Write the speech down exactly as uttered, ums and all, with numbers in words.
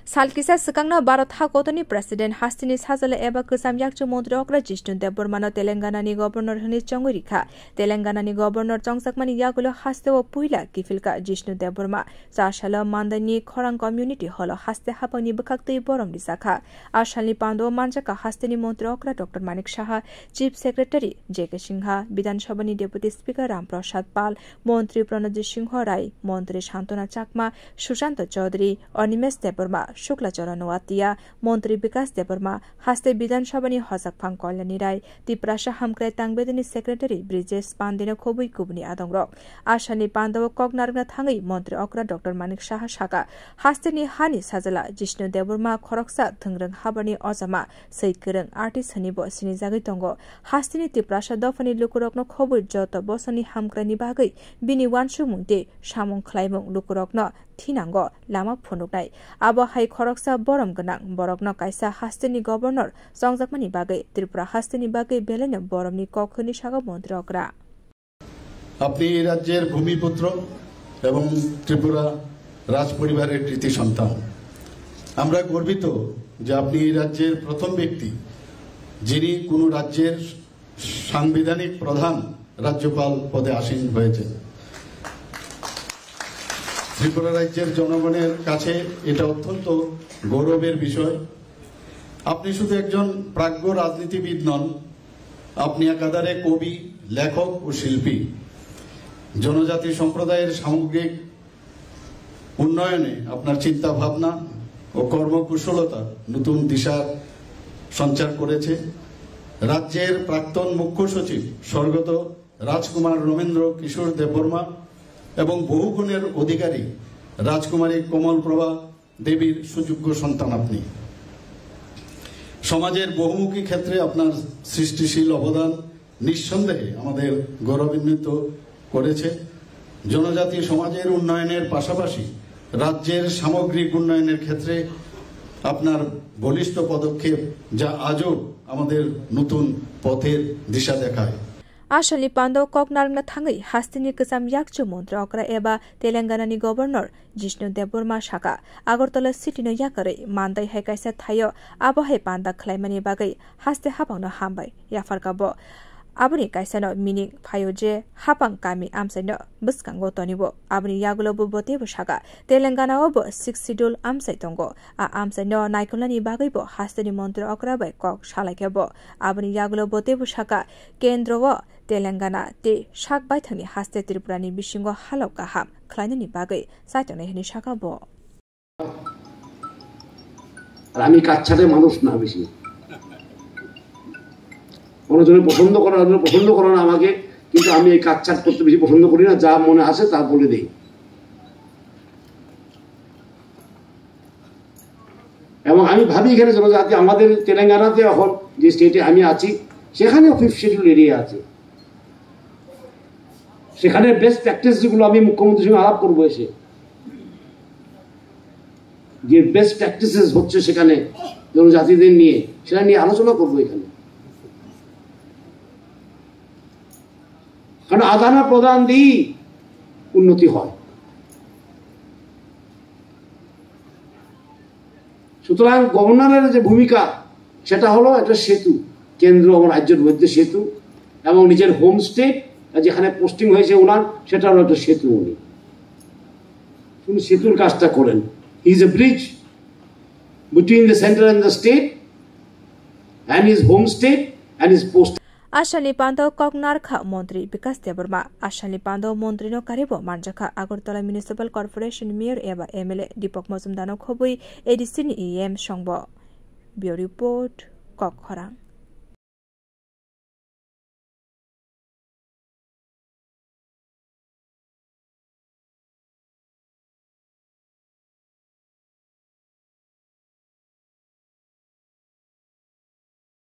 Sal kisa swkangno Bharat hakotorni President hasteni sajla eba kwcham yakchu montri okra Jishnu Debbarmano Telenganani Governor hwnwi chongwi rikha. Telenganani Governor chongjakmani yagulo hasteo puila kiphilka Jishnu Debbarma. Char salo Mandaini Khorang Community Hallo haste hapangni bwkhaktwi borom rijakha. A salni pandao manjakha hasteni montri okra Doctor Manik Saha, Chief Secretary J K Singha, Bidhan Sabhani Deputy Speaker Ram Prasad Pal, Montri Pranajit Singho Rai, Montri Santona Chakma, Sushanta Chaudhary, Animesh Debbarma, Shukla Charan Noatia, Montri Bikas Debbarma, haste Bidhan Sabhani Hojakphang Kalyani Rai, Tiprasa Hamkrai Tangbedini Secretary Brijesh Pandeno khobwi kubuni adongrok. A salni pandao kok narwkna thangwi Montri okra Doctor Manik Saha saka, hasteni hani sajla Jishnu Debbarma khoroksa thwngrwng habani ojama, swi kwrwng artist hwnwibo sinijagwi tongo. Hasteni Tiprasa dophani lukurokno khobwi joto bosongni hamkraini bagwi bini uansukmung tei samung khlaimung lukurokno thinango lama phunuknai. Abo hai khoroksa borom gwnang borokno kaisa hasteni governor chongjakmani bagwi Tripura hasteni bagwi belaino boromni kok hwnwi saka montri okra. আপনি এই রাজ্যের ভূমিপুত্র এবং ত্রিপুরা রাজপরিবারের কৃতি সন্তান। আমরা গর্বিত যে আপনি এই রাজ্যের প্রথম ব্যক্তি, যিনি কোনো রাজ্যের সাংবিধানিক প্রধান রাজ্যপাল পদে আসীন হয়েছেন। ত্রিপুরা রাজ্যের জনগণের কাছে এটা অত্যন্ত গৌরবের বিষয়। আপনি শুধু একজন প্রাজ্ঞ রাজনীতিবিদ নন, আপনি একাধারে কবি, লেখক ও শিল্পী। জনজাতি সম্প্রদায়ের সামগ্রিক উন্নয়নে আপনার চিন্তা ভাবনা ও কর্মকুশলতা নতুন দিশার সঞ্চার করেছে। রাজ্যের প্রাক্তন মুখ্য সচিব স্বর্গত রাজকুমার রমেন্দ্র কিশোর দেববর্মা এবং বহুগুণের অধিকারী রাজকুমারী কমলপ্রভা দেবীর সুযোগ্য সন্তান আপনি। সমাজের বহুমুখী ক্ষেত্রে আপনার সৃষ্টিশীল অবদান নিঃসন্দেহে আমাদের গৌরবান্বিত করেছে। জনজাতি সমাজের উন্নয়নের পাশাপাশি রাজ্যের সামগ্রিক উন্নয়নের ক্ষেত্রে আপনার বলিষ্ঠ পদক্ষেপ, যা আজও আমাদের নতুন পথের দিশা দেখায়। A salni pandao kok narwkna thangwi hasteni kwcham yakchu montri okra eba Telenganani Governor Jishnu Debbarma saka, Agartala city no yakarwi Mandai hai kaisa thaio abo hai panda khlaimani bagwi haste hapangno hambai yapharkha bo. Aboni kaisano meaning phaio je hapang kami amchaino bwskango tonibo. Aboni yagulo bo botebo saka, Telengana o bo Sixth Schedule amchai tongo. A amchaino naikolnani bagwi bo hasteni montri okra bai kok salaikha bo. Aboni yagulo botebo saka, kendro o Telengana tei sak baithangni haste Tripurani bisingo halok kaham khlainani bagwi chaitongnai hwnwi saka bo. আর আমি কাচ্ছাটে মানুষ না বেশি। কোনো জনে পছন্দ করে, অন্য পছন্দ করে না আমাকে, কিন্তু আমি এই কাচ্ছাট করতে বেশি পছন্দ করি না, যা মনে আসে তা বলে দেই। এবং আমি ভাবি এখানে জনজাতি, আমাদের তেলেঙ্গানাতে এখন যে স্টেটে আমি আছি, সেখানেও ফিফথ শিডিউল এরিয়া আছে। সেখানে বেস্ট প্র্যাকটিস যেগুলো, আমি মুখ্যমন্ত্রীর সঙ্গে আলাপ করবো এসে, যে বেস্ট প্র্যাকটিসেস হচ্ছে সেখানে জনজাতিদের নিয়ে, সেটা নিয়ে আলোচনা করবো এখানে। কারণ আদান প্রদান দিয়েই উন্নতি হয়। সুতরাং গভর্নরের যে ভূমিকা, সেটা হলো একটা সেতু, কেন্দ্র এবং রাজ্যের মধ্যে সেতু, এবং নিজের হোম স্টেট, যেখানে পোস্টিং হয়েছে ওনার, সেটা হলো একটা সেতু। উনি, উনি সেতুর কাজটা করেন। He is a bridge between the center and the state and his home state and his post. A salni pandao kok narwkha Montri Bikas Debbarma. A salni pandao montrino karibo manjakha Agartala Municipal Corporation Mayor eba M L A Deepak Majumdarno khobwi A D C ni E M songbo. Bureau Report, Kok Khorang.